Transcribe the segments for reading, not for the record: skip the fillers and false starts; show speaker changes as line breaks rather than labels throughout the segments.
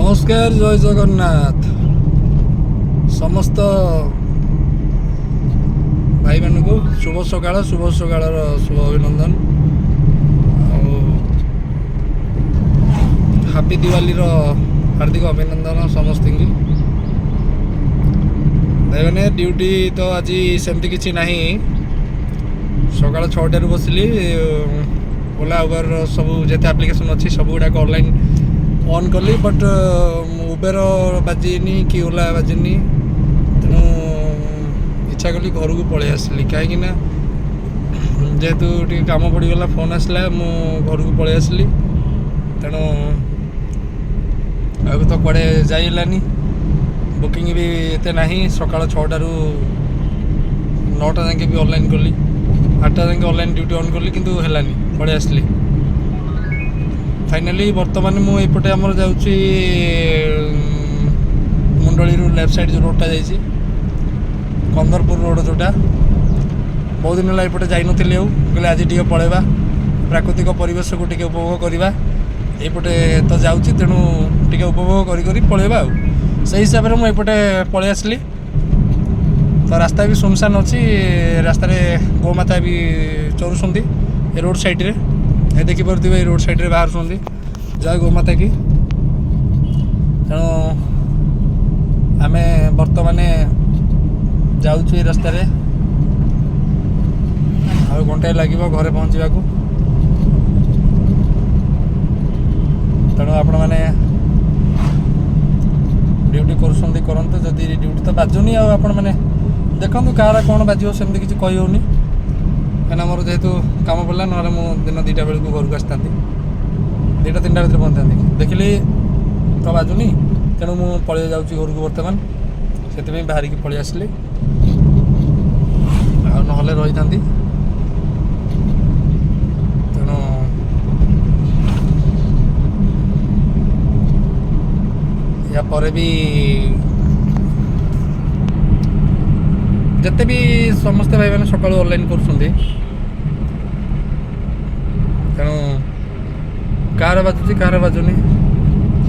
ନମସ୍କାର, ଜୟ ଜଗନ୍ନାଥ। ସମସ୍ତ ଭାଇମାନଙ୍କୁ ଶୁଭ ସକାଳ, ଶୁଭ ସକାଳର ଶୁଭ ଅଭିନନ୍ଦନ ଆଉ ହାପି ଦିୱାଲିର ହାର୍ଦ୍ଦିକ ଅଭିନନ୍ଦନ ସମସ୍ତଙ୍କୁ। ଭାଇମାନେ, ଡ୍ୟୁଟି ତ ଆଜି ସେମିତି କିଛି ନାହିଁ। ସକାଳ 6ଟାରୁ ବସିଲି। ଓଲା, ଉବେର ସବୁ ଯେତେ ଆପ୍ଲିକେସନ୍ ଅଛି, ସବୁ ଗୁଡ଼ାକ ଅନଲାଇନ୍ ଅନ୍ କଲି, ବଟ୍ ଉବେର ବାଜିନି କି ଓଲା ବାଜିନି। ତେଣୁ ଇଚ୍ଛା କଲି ଘରକୁ ପଳେଇ ଆସିଲି, କାହିଁକି ନା ଯେହେତୁ ଟିକେ କାମ ପଡ଼ିଗଲା, ଫୋନ୍ ଆସିଲା, ମୁଁ ଘରକୁ ପଳେଇ ଆସିଲି। ତେଣୁ ଆଉ ତ କୁଆଡ଼େ ଯାଇ ହେଲାନି, ବୁକିଂ ବି ଏତେ ନାହିଁ। ସକାଳ 6ଟାରୁ 9ଟା ଯାଏଁ ବି ଅନଲାଇନ୍ କଲି, 8ଟା ଯାଏଁ ଅନଲାଇନ୍ ଡ୍ୟୁଟି ଅନ୍ କଲି, କିନ୍ତୁ ହେଲାନି, ପଳେଇ ଆସିଲି। ଫାଇନାଲି ବର୍ତ୍ତମାନ ମୁଁ ଏପଟେ ଆମର ଯାଉଛି, ମୁଣ୍ଡଳିରୁ ଲେଫ୍ଟ ସାଇଡ଼୍ ଯେଉଁ ରୋଡ଼ଟା ଯାଇଛି, କନ୍ଦରପୁର ରୋଡ଼ ଯେଉଁଟା। ବହୁତ ଦିନ ହେଲା ଏପଟେ ଯାଇନଥିଲି, ଆଉ କହିଲେ ଆଜି ଟିକେ ପଳେଇବା, ପ୍ରାକୃତିକ ପରିବେଶକୁ ଟିକେ ଉପଭୋଗ କରିବା। ଏଇପଟେ ତ ଯାଉଛି, ତେଣୁ ଟିକେ ଉପଭୋଗ କରି କରି ପଳେଇବା। ଆଉ ସେଇ ହିସାବରେ ମୁଁ ଏପଟେ ପଳେଇ ଆସିଲି। ତ ରାସ୍ତା ବି ସୁନସାନ ଅଛି, ରାସ୍ତାରେ ଗୋମାତା ବି ଚରୁଛନ୍ତି ଏ ରୋଡ଼ ସାଇଡ଼୍ରେ। ଏ ଦେଖିପାରୁଥିବେ, ଏଇ ରୋଡ଼ ସାଇଡ଼୍ରେ ବାହାରୁଛନ୍ତି। ଜୟ ଗୋମାତା କି। ତେଣୁ ଆମେ ବର୍ତ୍ତମାନ ଯାଉଛୁ ଏଇ ରାସ୍ତାରେ, ଆଉ ଘଣ୍ଟାଏ ଲାଗିବ ଘରେ ପହଞ୍ଚିବାକୁ। ତେଣୁ ଆପଣମାନେ ଡ୍ୟୁଟି କରୁଛନ୍ତି, କରନ୍ତୁ। ଯଦି ଡ୍ୟୁଟି ତ ବାଜୁନି, ଆଉ ଆପଣମାନେ ଦେଖନ୍ତୁ କାହାର କ'ଣ ବାଜିବ, ସେମିତି କିଛି କହିହେଉନି, କାହିଁକିନା ମୋର ଯେହେତୁ କାମ ପଡ଼ିଲା, ନହେଲେ ମୁଁ ଦିନ 2ଟା ବେଳକୁ ଘରକୁ ଆସିଥାନ୍ତି, 2ଟା 3ଟା ଭିତରେ ପହଞ୍ଚିଥାନ୍ତି। ଦେଖିଲି ତ ବାଜୁନି, ତେଣୁ ମୁଁ ପଳେଇ ଯାଉଛି ଘରକୁ ବର୍ତ୍ତମାନ। ସେଥିପାଇଁ ବାହାରିକି ପଳେଇ ଆସିଲି, ଆଉ ନହେଲେ ରହିଥାନ୍ତି। ତେଣୁ ୟା ପରେ ବି ଯେତେ ବି ସମସ୍ତେ ଭାଇମାନେ ସକାଳୁ ଅନଲାଇନ୍ କରୁଛନ୍ତି, ତେଣୁ କାହାର ବାଜୁଛି, କାହାର ବାଜୁନି,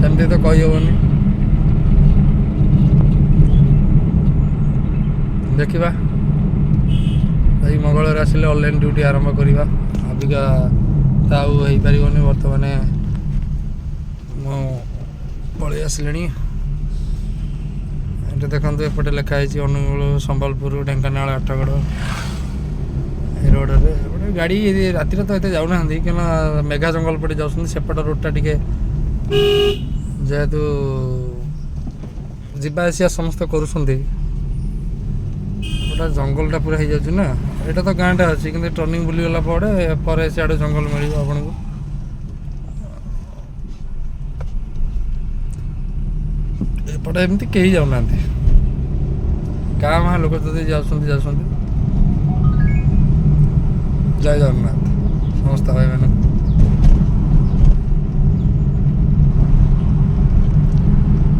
ସେମିତି ତ କହିହେବନି। ଦେଖିବା, ଏଇ ମଙ୍ଗଳବାର ଆସିଲେ ଅନଲାଇନ୍ ଡ୍ୟୁଟି ଆରମ୍ଭ କରିବା। ଅବିକା ତ ଆଉ ହେଇପାରିବନି। ବର୍ତ୍ତମାନ ମୁଁ ପଳେଇ ଆସିଲିଣି। ଏଠି ଦେଖନ୍ତୁ, ଏପଟେ ଲେଖା ହେଇଛି ଅନୁଗୁଳ, ସମ୍ବଲପୁର, ଢେଙ୍କାନାଳ, ଆଠଗଡ଼। ଏ ରୋଡ଼ରେ ଏପଟେ ଗାଡ଼ି ରାତିରେ ତ ଏତେ ଯାଉନାହାନ୍ତି, କାହିଁକିନା ମେଘା ଜଙ୍ଗଲ ପଟେ ଯାଉଛନ୍ତି। ସେପଟ ରୋଡ଼ଟା ଟିକେ ଯେହେତୁ ଯିବା ଆସିବା ସମସ୍ତେ କରୁଛନ୍ତି, ଗୋଟା ଜଙ୍ଗଲଟା ପୁରା ହେଇଯାଉଛି ନା। ଏଇଟା ତ ଗାଁଟା ଅଛି, କିନ୍ତୁ ଟର୍ଣ୍ଣିଂ ବୁଲିଗଲା ପରେ ପରେ ସିଆଡ଼େ ଜଙ୍ଗଲ ମିଳିବ ଆପଣଙ୍କୁ। ଏପଟେ ଏମିତି କେହି ଯାଉନାହାନ୍ତି। ଗାଁ ମାଁ ଲୋକ ଯଦି ଯାଉଛନ୍ତି, ଯାଉଛନ୍ତି। ଜୟ ଜଗନ୍ନାଥ ସମସ୍ତ ଭାଇମାନଙ୍କୁ।